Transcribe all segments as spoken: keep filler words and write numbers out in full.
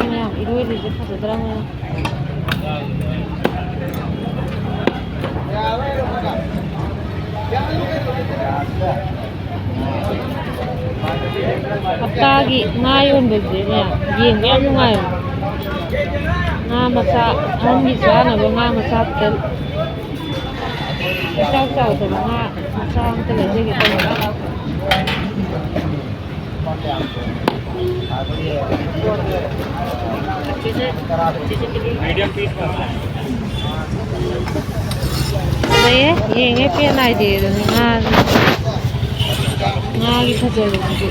ꯃꯌꯥꯝ ꯏꯔꯣꯏꯔꯤꯁꯦ ꯐꯖꯗ꯭ꯔꯥ ꯃꯌꯥꯝ? ꯍꯞꯇꯥꯒꯤ ꯉꯥ ꯌꯣꯟꯕꯁꯦ ꯃꯌꯥꯝ ꯌꯦꯡꯕ ꯌꯥꯝ ꯅꯨꯡꯉꯥꯏꯕ꯫ ꯉꯥ ꯃꯆꯥ, ꯑꯍꯟꯒꯤ ꯆꯥꯅꯕ ꯉꯥ ꯃꯆꯥ ꯈꯤꯇꯪ, ꯏꯆꯥꯎ ꯆꯥꯎꯗꯕ ꯉꯥ ꯃꯆꯥ ꯑꯝꯇ ꯂꯩꯖꯒꯦ ꯇꯧꯕꯅꯤ꯫ ꯐꯖꯩꯌꯦ, ꯌꯦꯡꯉꯦ ꯄꯦꯟ ꯅꯥꯏꯗꯦ ꯑꯗꯨꯅꯤ ꯉꯥ, ꯉꯥꯒꯤ ꯐꯖꯕꯁꯤꯗꯤ꯫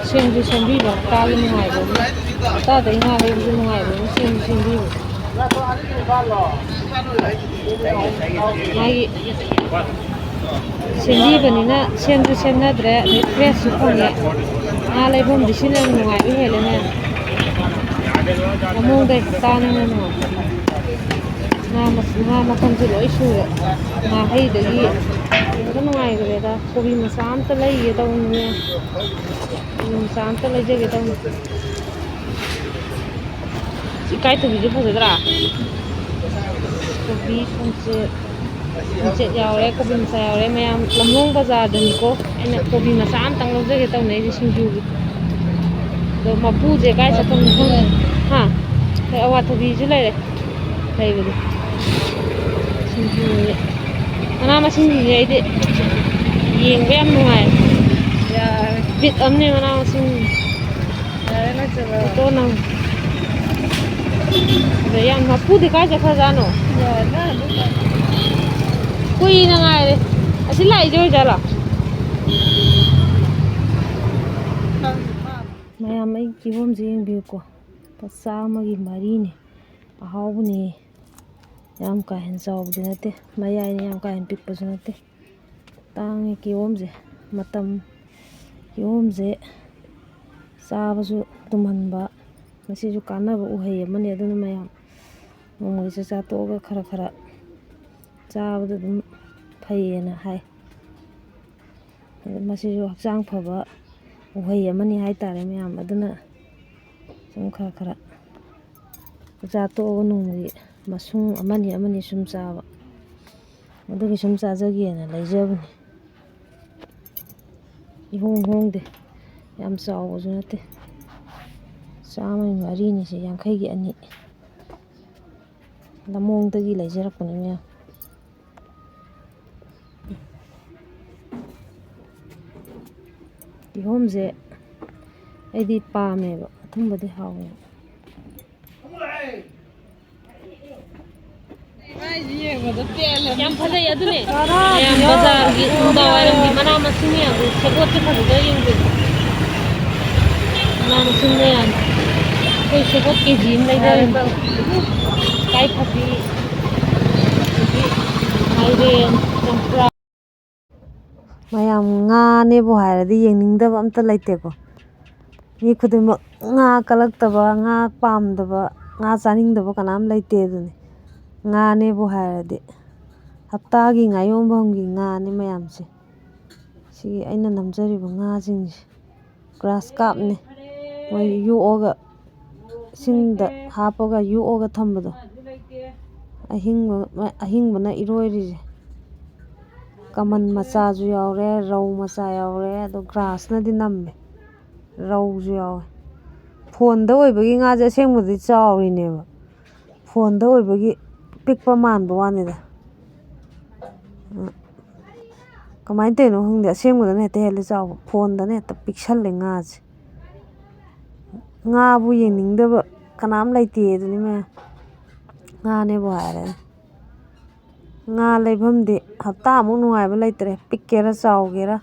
ꯁꯦꯝꯁꯨ ꯁꯦꯝꯕꯤꯕ, ꯍꯞꯇꯥꯒꯤ ꯅꯨꯡꯉꯥꯏꯕ ꯑꯃ, ꯍꯞꯇꯥꯗꯒꯤ ꯉꯥ ꯂꯩꯕꯁꯨ ꯅꯨꯡꯉꯥꯏꯕ ꯑꯃ ꯁꯦꯝꯁꯨ ꯁꯦꯝꯕꯤꯕ꯫ ꯃꯥꯒꯤ ꯁꯦꯝꯕꯤꯕꯅꯤꯅ ꯁꯦꯝꯁꯨ ꯁꯦꯝꯅꯗ꯭ꯔꯦ, ꯑꯗꯩ ꯐ꯭ꯔꯦꯁꯁꯨ ꯐꯪꯉꯦ꯫ ꯉꯥ ꯂꯩꯐꯝꯗꯤ ꯁꯤꯅ ꯅꯨꯡꯉꯥꯏꯕ ꯍꯦꯜꯂꯦꯅꯦ꯫ ꯃꯑꯣꯡꯗ ꯍꯦꯛꯇ ꯇꯥꯅꯤꯡꯉꯦ ꯅꯨꯡꯉꯥꯏ꯫ ꯉꯥ ꯃ-, ꯉꯥ ꯃꯈꯜꯁꯨ ꯂꯣꯏ ꯁꯨꯔꯦ꯫ ꯉꯥꯍꯩꯗꯒꯤ ꯂꯣꯏꯅ ꯅꯨꯡꯉꯥꯏꯈ꯭ꯔꯦꯗ꯫ ꯀꯣꯕꯤ ꯃꯆꯥ ꯑꯝꯇ ꯂꯩꯒꯦ ꯇꯧꯕꯅꯤꯅꯦ꯫ ꯀꯣꯕꯤ ꯃꯆꯥ ꯑꯝꯇ ꯂꯩꯖꯒꯦ ꯇꯧꯕꯅꯤ꯫ ꯏꯀꯥꯏꯊꯕꯤꯁꯨ ꯐꯖꯗ꯭ꯔꯥ? ꯀꯣꯕꯤ, ꯊꯝꯆꯦꯠ, ꯊꯝꯆꯦꯠ ꯌꯥꯎꯔꯦ, ꯀꯣꯕꯤ ꯃꯆꯥ ꯌꯥꯎꯔꯦ꯫ ꯃꯌꯥꯝ ꯂꯝꯂꯣꯡ ꯕꯖꯥꯔꯗꯅꯤꯀꯣ ꯑꯩꯅ ꯀꯣꯕꯤ ꯃꯆꯥ ꯑꯝꯇꯪ ꯂꯧꯖꯒꯦ ꯇꯧꯅꯩꯁꯦ ꯁꯤꯡꯖꯨꯒꯤ꯫ ꯑꯗꯣ ꯃꯄꯨꯁꯦ ꯀꯥꯏ ꯆꯠꯈ꯭ꯔꯕꯅꯣ ꯈꯪꯗꯦ꯫ ꯍꯥ? ꯍꯣꯏ, ꯑꯋꯥꯊꯕꯤꯁꯨ ꯂꯩꯔꯦ꯫ ꯂꯩꯕꯗꯤ꯫ ꯁꯤꯡꯖꯨꯁꯦ, ꯃꯅꯥ ꯃꯁꯤꯡꯁꯤꯡꯁꯦ ꯑꯩꯗꯤ ꯌꯦꯡꯕ ꯌꯥꯝ ꯅꯨꯡꯉꯥꯏ꯫ ꯌꯥꯔꯦ꯫ ꯕꯤꯠ ꯑꯃꯅꯦ ꯃꯅꯥ ꯃꯁꯤꯡ꯫ ꯌꯥꯔꯦ, ꯅꯪ ꯆꯠꯂꯣ꯫ ꯐꯣꯇꯣ ꯅꯝ-, ꯑꯗꯣ ꯌꯥꯝ ꯃꯄꯨꯗꯤ ꯀꯥꯏ ꯆꯠꯈ꯭ꯔꯖꯥꯠꯅꯣ? ꯌꯥꯔꯦ, ꯅꯪ ꯑꯗꯨꯝ ꯆꯠꯂꯣ꯫ ꯀꯨꯏꯅ ꯉꯥꯏꯔꯦ꯫ ꯑꯁꯤ ꯂꯥꯛꯏꯁꯦ ꯑꯣꯏꯖꯥꯠꯂꯣ? ꯈꯪꯗꯦ, ꯃꯥ ꯃꯌꯥꯝ ꯑꯩ ꯀꯤꯍꯣꯝꯁꯦ ꯌꯦꯡꯕꯤꯌꯨꯀꯣ꯫ ꯂꯨꯄꯥ ꯆꯥꯝꯃꯒꯤ ꯃꯔꯤꯅꯦ꯫ ꯑꯍꯥꯎꯕꯅꯦ꯫ ꯌꯥꯝ ꯀꯥ ꯍꯦꯟꯅ ꯆꯥꯎꯕꯗꯤ ꯅꯠꯇꯦ꯫ ꯃꯌꯥꯏꯅꯦ, ꯌꯥꯝ ꯀꯥ ꯍꯦꯟꯅ ꯄꯤꯛꯄꯁꯨ ꯅꯠꯇꯦ꯫ ꯇꯥꯡꯉꯦ ꯀꯤꯍꯣꯝꯁꯦ꯫ ꯃꯇꯝ ꯀꯤꯍꯣꯝꯁꯦ ꯆꯥꯕꯁꯨ ꯇꯨꯝꯍꯟꯕ꯫ ꯃꯁꯤꯁꯨ ꯀꯥꯟꯅꯕ ꯎꯍꯩ ꯑꯃꯅꯤ꯫ ꯑꯗꯨꯅ ꯃꯌꯥꯝ ꯅꯣꯡꯃꯒꯤ ꯆꯥꯛ ꯆꯥ ꯇꯣꯛꯑꯒ ꯈꯔ ꯈꯔ ꯆꯥꯕꯗ ꯑꯗꯨꯝ ꯐꯩꯌꯦꯅ ꯍꯥꯏ꯫ ꯑꯗ ꯃꯁꯤꯁꯨ ꯍꯛꯆꯥꯡ ꯐꯕ ꯎꯍꯩ ꯑꯃꯅꯤ ꯍꯥꯏꯇꯥꯔꯦ ꯃꯌꯥꯝ꯫ ꯑꯗꯨꯅ ꯁꯨꯝ ꯈꯔ ꯈꯔ ꯆꯥꯛꯆꯥ ꯇꯣꯛꯑꯒ ꯅꯣꯡꯃꯒꯤ ꯃꯁꯨꯡ ꯑꯃꯅꯤ ꯑꯃꯅꯤ ꯁꯨꯝ ꯆꯥꯕ, ꯑꯗꯨꯒꯤ ꯁꯨꯝ ꯆꯥꯖꯒꯦꯅ ꯂꯩꯖꯕꯅꯤ꯫ ꯏꯍꯣꯡ ꯍꯣꯡꯗꯦ, ꯌꯥꯝ ꯆꯥꯎꯕꯁꯨ ꯅꯠꯇꯦ꯫ ꯆꯥꯝꯃꯒꯤ ꯃꯔꯤꯅꯤꯁꯦ, ꯌꯥꯡꯈꯩꯒꯤ ꯑꯅꯤ꯫ ꯂꯝꯂꯣꯡꯗꯒꯤ ꯂꯩꯖꯔꯛꯄꯅꯤ ꯃꯌꯥꯝ꯫ ꯀꯤꯍꯣꯝꯁꯦ ꯑꯩꯗꯤ ꯄꯥꯝꯃꯦꯕ, ꯑꯊꯨꯝꯕꯗꯤ ꯍꯥꯎꯋꯦꯕ꯫ ꯌꯥꯝ ꯐꯖꯩ ꯑꯗꯨꯅꯦ꯫ ꯃꯌꯥꯝ ꯕꯖꯥꯔꯒꯤ ꯅꯨꯡꯗꯥꯡ ꯋꯥꯏꯔꯝꯒꯤ ꯃꯅꯥ ꯃꯁꯤꯡ ꯃꯌꯥꯝꯗꯨ ꯁꯦꯕꯣꯠꯁꯦ ꯐꯖꯗ꯭ꯔꯥ ꯌꯦꯡꯕꯤꯌꯨ꯫ ꯃꯅꯥ ꯃꯁꯤꯡ ꯃꯌꯥꯝ꯫ ꯑꯩꯈꯣꯏ ꯁꯦꯕꯣꯠ ꯀꯦ ꯖꯤ ꯑꯃ ꯂꯩꯖꯔꯦ꯫ ꯏꯀꯥꯏ ꯐꯕꯤ, ꯑꯗꯒꯤ ꯃꯥꯏꯔꯦꯟ, ꯆꯝꯄ꯭ꯔꯥ꯫ ꯃꯌꯥꯝ ꯉꯥꯅꯦꯕꯨ ꯍꯥꯏꯔꯗꯤ ꯌꯦꯡꯅꯤꯡꯗꯕ ꯑꯝꯇ ꯂꯩꯇꯦꯀꯣ꯫ ꯃꯤ ꯈꯨꯗꯤꯡꯃꯛ ꯉꯥ ꯀꯜꯂꯛꯇꯕ, ꯉꯥ ꯄꯥꯝꯗꯕ, ꯉꯥ ꯆꯥꯅꯤꯡꯗꯕ ꯀꯅꯥꯝ ꯂꯩꯇꯦ ꯑꯗꯨꯅꯤ꯫ ꯉꯥꯅꯦꯕꯨ ꯍꯥꯏꯔꯗꯤ ꯍꯞꯇꯥꯒꯤ ꯉꯥꯌꯣꯟꯐꯝꯒꯤ ꯉꯥꯅꯦ ꯃꯌꯥꯝꯁꯦ꯫ ꯁꯤꯒꯤ ꯑꯩꯅ ꯅꯝꯖꯔꯤꯕ ꯉꯥꯁꯤꯡꯁꯦ ꯒ꯭ꯔꯥꯁ ꯀꯥꯞꯅꯦ꯫ ꯃꯣꯏ ꯌꯣꯛꯑꯒ, ꯏꯁꯤꯡꯗ ꯍꯥꯞꯄꯒ ꯌꯣꯛꯑꯒ ꯊꯝꯕꯗꯣ꯫ ꯑꯍꯤꯡꯕ, ꯑꯍꯤꯡꯕꯅ ꯏꯔꯣꯏꯔꯤꯁꯦ꯫ ꯀꯃꯟ ꯃꯆꯥꯁꯨ ꯌꯥꯎꯔꯦ, ꯔꯧ ꯃꯆꯥ ꯌꯥꯎꯔꯦ, ꯑꯗꯣ ꯒ꯭ꯔꯥꯁꯅꯗꯤ ꯅꯝꯃꯦ꯫ ꯔꯧꯁꯨ ꯌꯥꯎꯋꯦ꯫ ꯐꯣꯟꯗ ꯑꯣꯏꯕꯒꯤ ꯉꯥꯁꯦ ꯑꯁꯦꯡꯕꯗꯤ ꯆꯥꯎꯔꯤꯅꯦꯕ꯫ ꯐꯣꯟꯗ ꯑꯣꯏꯕꯒꯤ ꯄꯤꯛꯄ ꯃꯥꯟꯕ ꯋꯥꯅꯤꯗ꯫ ꯎꯝ꯫ ꯀꯃꯥꯏꯅ ꯇꯧꯔꯤꯅꯣ ꯈꯪꯗꯦ, ꯑꯁꯦꯡꯕꯗꯅ ꯍꯦꯛꯇ ꯍꯦꯜꯂꯦ ꯆꯥꯎꯕ, ꯐꯣꯟꯗꯅ ꯍꯦꯛꯇ ꯄꯤꯛꯁꯜꯂꯦ ꯉꯥꯁꯦ꯫ ꯉꯥꯕꯨ ꯌꯦꯡꯅꯤꯡꯗꯕ ꯀꯅꯥꯝ ꯂꯩꯇꯦ ꯑꯗꯨꯅꯤ ꯃꯌꯥꯝ꯫ ꯉꯥꯅꯦꯕꯨ ꯍꯥꯏꯔꯦ꯫ ꯉꯥ ꯂꯩꯐꯝꯗꯤ ꯍꯞꯇꯥꯃꯨꯛ ꯅꯨꯡꯉꯥꯏꯕ ꯂꯩꯇ꯭ꯔꯦ, ꯄꯤꯛꯀꯦꯔꯥ ꯆꯥꯎꯒꯦꯔꯥ,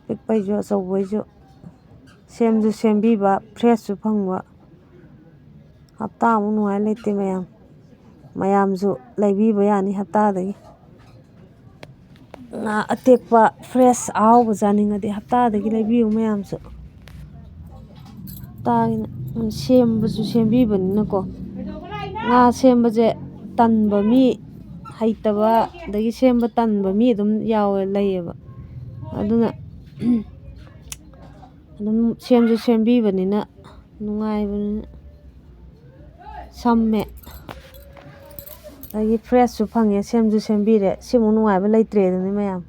ꯄꯤꯛꯄꯩꯁꯨ ꯑꯆꯧꯕꯩꯁꯨ꯫ ꯁꯦꯝꯁꯨ ꯁꯦꯝꯕꯤꯕ, ꯐ꯭ꯔꯦꯁꯁꯨ ꯐꯪꯕ꯫ ꯍꯞꯇꯥꯃꯨꯛ ꯅꯨꯡꯉꯥꯏ ꯂꯩꯇꯦ ꯃꯌꯥꯝ꯫ ꯃꯌꯥꯝꯁꯨ ꯂꯩꯕꯤꯕ ꯌꯥꯅꯤ ꯍꯞꯇꯥꯗꯒꯤ꯫ ꯉꯥ ꯑꯇꯦꯛꯄ, ꯐ꯭ꯔꯦꯁ, ꯑꯍꯥꯎꯕ ꯆꯥꯅꯤꯡꯉꯗꯤ ꯍꯞꯇꯥꯗꯒꯤ ꯂꯩꯕꯤꯌꯨ ꯃꯌꯥꯝꯁꯨ꯫ ꯍꯞꯇꯥꯒꯤꯅ ꯁꯦꯝꯕꯁꯨ ꯁꯦꯝꯕꯤꯕꯅꯤꯅꯀꯣ꯫ ꯉꯥ ꯁꯦꯝꯕꯁꯦ ꯇꯟꯕ ꯃꯤ, ꯍꯩꯇꯕ, ꯑꯗꯒꯤ ꯁꯦꯝꯕ ꯇꯟꯕ ꯃꯤ ꯑꯗꯨꯝ ꯌꯥꯎꯋꯦ, ꯂꯩꯌꯦꯕ꯫ ꯑꯗꯨꯅ ꯑꯗꯨꯝ ꯁꯦꯝꯁꯨ ꯁꯦꯝꯕꯤꯕꯅꯤꯅ ꯅꯨꯡꯉꯥꯏꯕꯅꯤꯅ ꯁꯝꯃꯦ꯫ ꯑꯗꯒꯤ ꯐ꯭ꯔꯦꯁꯁꯨ ꯐꯪꯉꯦ, ꯁꯦꯝꯁꯨ ꯁꯦꯝꯕꯤꯔꯦ꯫ ꯁꯤꯃꯨꯛ ꯅꯨꯡꯉꯥꯏꯕ ꯂꯩꯇ꯭ꯔꯦ ꯑꯗꯨꯅꯤ ꯃꯌꯥꯝ꯫